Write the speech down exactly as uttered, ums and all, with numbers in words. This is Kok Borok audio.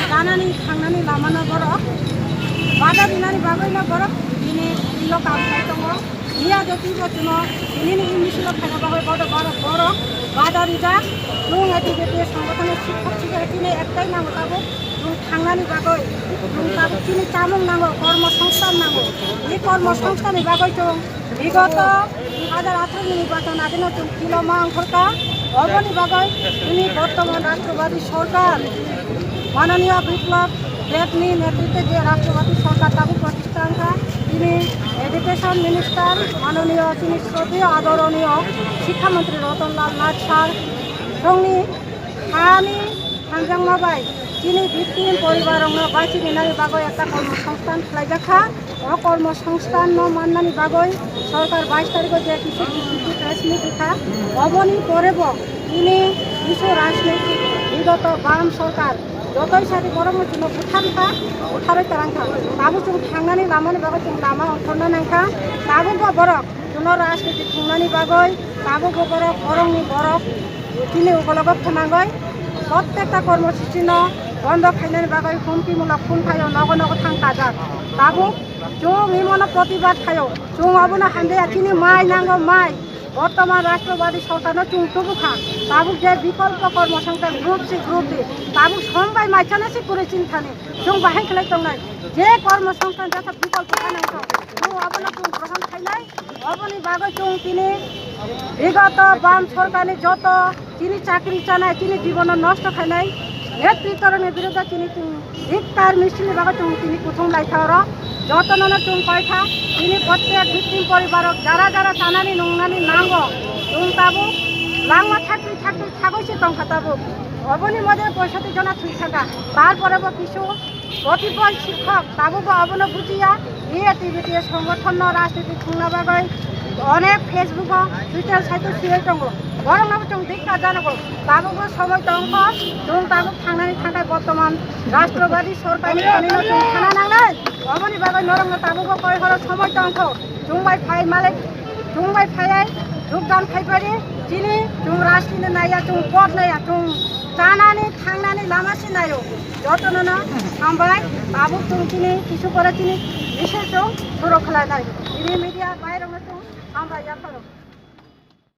Chanani thangnani lamano borok bada rinani bagwino borok bini ulo kam khai tongo. Miya jotwi bo chwngno tinini English-o khaina bagwi bodo borok, borok bada rijak. Chwng A D B T S sangathango sikhok sikha chini ektai nango tabuk. Chwng thangnani bagwi chwng tabuk chini chamung nango, kormo songsthan nango. Ei kormo songsthanni bagwi chwng bigoto dui hajar atharo ni nirbachon ageno chwng kiloma ongkhorkha. Oboni bagwi chini bortoman Rashtrobadi Sorkar, Mananiya Biplab Debni netritwe je Rashtrobadi Sorkar tabuk protistha wngkha, tini Education Minister Mananiya chini shroddheya adoroniyo Shikha Mantri Ratan Lal Nath sir songni hani hamjakma bai chini victim poribar rokno bachi rinani bagwi ekta kormo songsthan khlaijakha. O kormo songsthan no mannani bagwi sorkar bais tarikh o je kisu kisu press meet rikha, oboni pore bo tini kisu rajnitik bigoto bam sorkar jotoi sadi borok no chwngno butharkha, butharwi tarangkha. Tabuk chwng thangnani lamani bagwi chwng lama ongkhorna nangkha. Tabuk bo borok chwngno rajnitik thwngnani bagwi tabuk bo borok borokni borok chini ukologo phwnangwi prottekta kormosuchino bondo khainani bagwi humkimulok phunukhaio, nogo nogo thang kajak. Tabuk chwng imono protibad khaio, chwng obono hamjaya, chini mai nango mai. Bortoman Rashtrobadi Sorkarno chwng tubukha, tabuk je bikolpo kormosongsthan group si group di, tabuk som bai maisano si kwrwi chini thani, chwng bahai khlai tongnai, je kormosongsthan jesa bikolpo khanai tong, chwng obono chwng grohon khainai. Oboni bagwi chwng tini bigoto bam sorkarni joto chini chakri chanai, chini jibono nosto khainai netritworokni biruddhe chini chwng dhikar misilni bagwi chwng tini kuthum laikha oro. Jotonono chwng koikha, tini prottek victim poribarok jara jara chanani nungnani nango, chwng tabuk langma thakwi thakwi thagwi se tongkha tabuk. Oboni modhe poisati jona thwi thangkha, tarpore bo kisu Kotipoi sikhok tabukbo abono bujiya, A D B T S songgothonno rajniti thwngna bagwi onek Facebook-o, Twitter site-o swiwi tongo. Borokno bo chwng dikka janogo. Tabukbo somoi tongkho, chwng tabuk thangnani thangkhe bortoman Rashtrobadi Sorkarni thani no chwng thana nangnai. Oboni bagwi norokno tabukbo koi horo somoi tongkho. Chwng bai phai malik, chwng bai phaiwi jogdan khaipari, chini chwng rajniti naiya, chwng pot naiya, chwng chanani thangnani lama se naio. Jotonono hambai, tabuk chwng chini kisu pore chini bising chwng suru khlainai. Chini media bairokno chwng hambai yapharo.